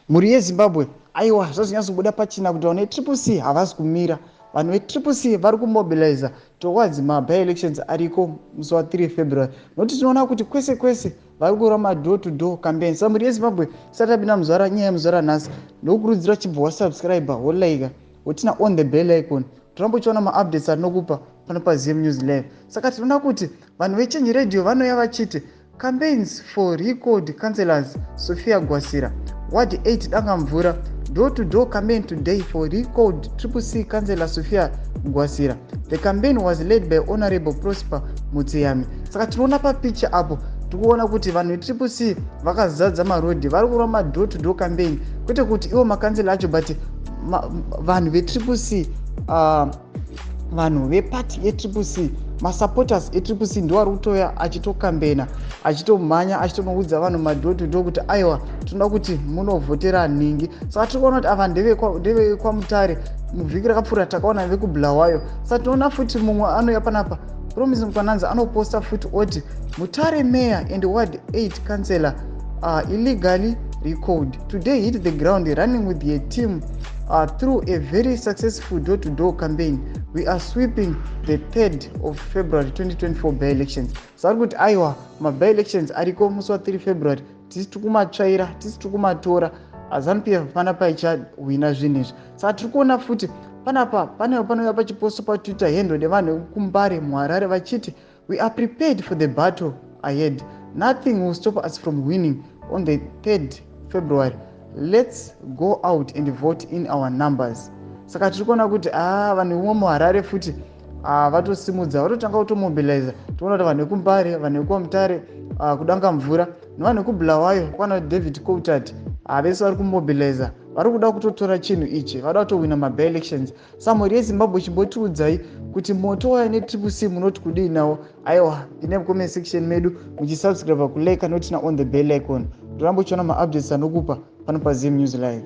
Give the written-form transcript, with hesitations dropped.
Mhuri yeZimbabwe, aiwa, zvazonyatsobuda pachena kuti vanhu veTriple C havasi kumira. Vanhu veTriple C vari kumobiliza towards maby-elections ariko musi wa3 February, nokuti tinoona kuti kwese kwese vari kurwa madoor to door campaign. Saka mhuri yeZimbabwe, isati tapinda muzvara nyaya yemuzvara nhasi, ndokurudzira chibva wasubscribe, wolike, woturn on the bell icon, toramba uchiona maupdates atinokupa pano paZM News Live. Saka tinoona kuti vanhu veChange Radio vanouya vachiti, "Campaigns for recalled councillors Sophia Gwasira, Ward 8 Dangamvura. Door to door campaign today for recalled Triple C councillor Sophia Gwasira. The campaign was led by Honorable Prosper Mutseyami." Saka tinoona papicha apo, tikuona kuti vanhu veTriple C vakazadza marodhi, vari kurwa madoor to door campaign, kwete kuti ivo makansela acho, but vanhu veTriple C, vanhu vepati yeTriple C, masupporters eTriple C ndo vari kutoya achitokambena, achitomhanya, achitonoudza vanhu madoor to door kuti aiwa, tinoda kuti munovhotera nhingi. Saka tiri kuona kuti ava ndevekwamutare. Muvhiki rakapfuura takaona vekuBulawayo. Saka tinoona futi mumwe anouya panapa, Promise Mukwananzi, anoposta futi oti, "Mutare mayor and Ward 8 councillor illegally recalled today hit the ground running with the team through a very successful door-to-door campaign. We are sweeping the 3rd of February 2024 by-elections." Saka kuti aiwa, maby-elections ariko musi wa3 February, tisi tiri kumatsvaira, tisi tiri kumatora. ZANU PF panapa ichahwina zvinhu izvi. Saka tiri kuona futi panapa pane panouya pachiposto paTwitter handle nevanhu vekumbare, muHarare, vachiti, "We are prepared for the battle ahead. Nothing will stop us from winning on the 3rd February. Let's go out and vote in our numbers." Saka tiri kuona kuti a vanhu vimwe muHarare futi vatosimudza, vatotanga kutomobiliza. Toona kuti vanhu vekumbare, vanhu vekuamutare, kuDangamvura nevanhu vekuBulawayo kwana David Coltart, vese vari kumobiliza, vari kuda kutotora chinhu ichi, vada kutowina maby-elections. Samhuri yeZimbabwe, chimbotiudzai kuti moto waya neTriple C munoti kudii nawo? Aiwa, ine mucomment section medu, muchisubscribe, kulike noturn on the bell icon, toramba uchiona maupdates anokupa pano paZim News Live.